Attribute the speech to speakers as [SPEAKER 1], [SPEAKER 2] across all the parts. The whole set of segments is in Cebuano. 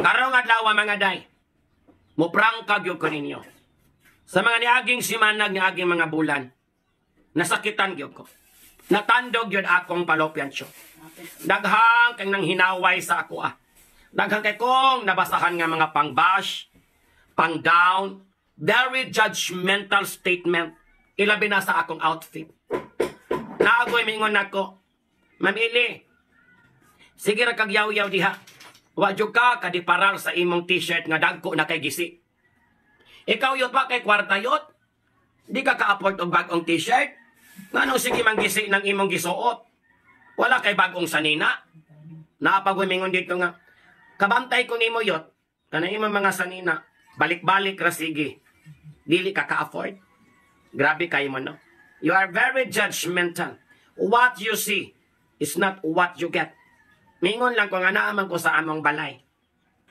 [SPEAKER 1] Karong adlaw, mga day, muprangka gyud ko ninyo. Sa mga niaging simana, niaging mga bulan, nasakitan gyud ko. Natandog gyud akong fallopian tube. Daghang kay nang hinaway sa ako ah. Daghang kay kong nabasahan nga mga pang-bash, pang-down, very judgmental statement, ilabi na sa akong outfit. Naa goy mingon nako, "Ma'am Eli, sige ra kag yaw-yaw diha. Wa jud ka kadiparal sa imong T-shirt nga dagko na kay gisi. Ikaw yot pa kay kwarta yot. Di ka ka-afford og bag-ong T-shirt. Nganong sige man gisi ng imong gisuot? Wala kay bag-ong sanina." Naa pa goy mingon dito nga, "Kabantay ko nimo yot, kanang imong mga sanina, balik-balik ra sige. Dili ka ka-afford." Grabe kayo mo, no? You are very judgmental. What you see is not what you get. Mingon lang ko nga naaman ko sa among balay.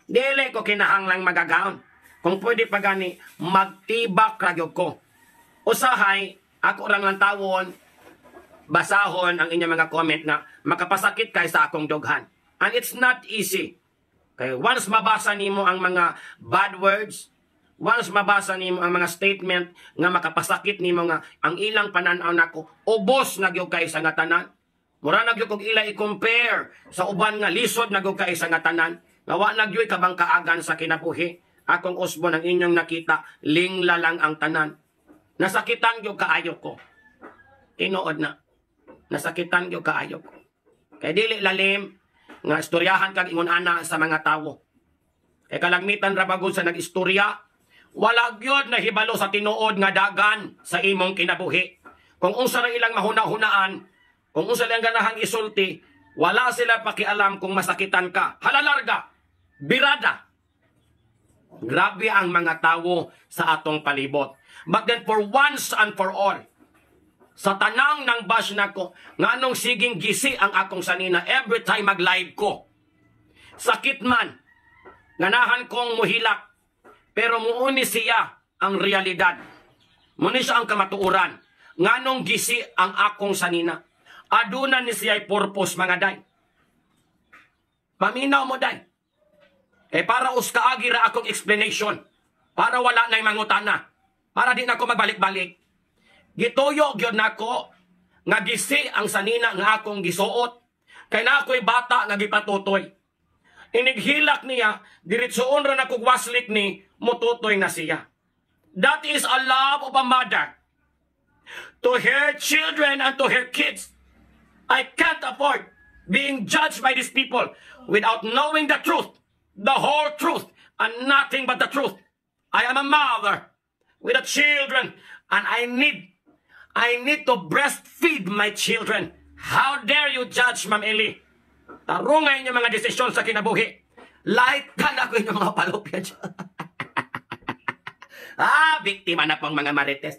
[SPEAKER 1] Dili ko kinahanglang magagown. Kung pwede pa gani, magtibak ra gyud ko. Usahay, ako rang lang tawon, basahon ang inyong mga comment nga makapasakit kay sa akong dughan. And it's not easy. Kay once mabasa nimo ang mga bad words, once mabasa nimo ang mga statement nga makapasakit nimo nga ang ilang pananaw nako, ubos na gyud kay sa nga tanan. Mura na gyud kog ila i-compare sa uban nga lisod na gyud kay sa nga tanan. Nga wa na gyud kabangkaagan sa kinabuhi. Akong usbon ang inyong nakita, lingla lang ang tanan. Nasakitan gyud kaayo ko. Tinuod na. Nasakitan gyud kaayo ko. Kay dili lalim nga istoryahan kag ingon ana sa mga tawo. Kay kalagmitan ra bagod sa nag-istorya, wala gyud nahibalo sa tinuod nga dagan sa imong kinabuhi. Kung unsa ra ilang mahuna-hunaan, kung unsa lang ganahang isulti, wala sila pakialam kung masakitan ka. Halalarga, birada. Grabe ang mga tawo sa atong palibot. But then for once and for all, sa tanang ng bash nako, nga anong siging gisi ang akong sanina every time mag-live ko. Sakit man, ganahan kong muhilak, pero muuni siya ang realidad. Muni siya ang kamatuoran. Nganong gisi ang akong sanina. Aduna ni siya purpose, mga day. Paminaw mo, day. Kay para uskaagi ra akong explanation. Para wala na'y mangutana. Para di na ako magbalik-balik. Gituyo gyud nako nga gisi ang sanina nga akong gisuot. Kay na ako'y bata nga gipatutoy. Inighilak niya, diretsoon ra na kog waslik ni, mututoy na siya. That is a love of a mother to her children and to her kids. I can't afford being judged by these people without knowing the truth, the whole truth, and nothing but the truth. I am a mother with a children, and I need to breastfeed my children. How dare you judge, Ma'am Eli? Tarungay inyong mga desisyon sa kinabuhi. Light ka na ko inyong mga fallopian. Ah, biktima na pong mga marites.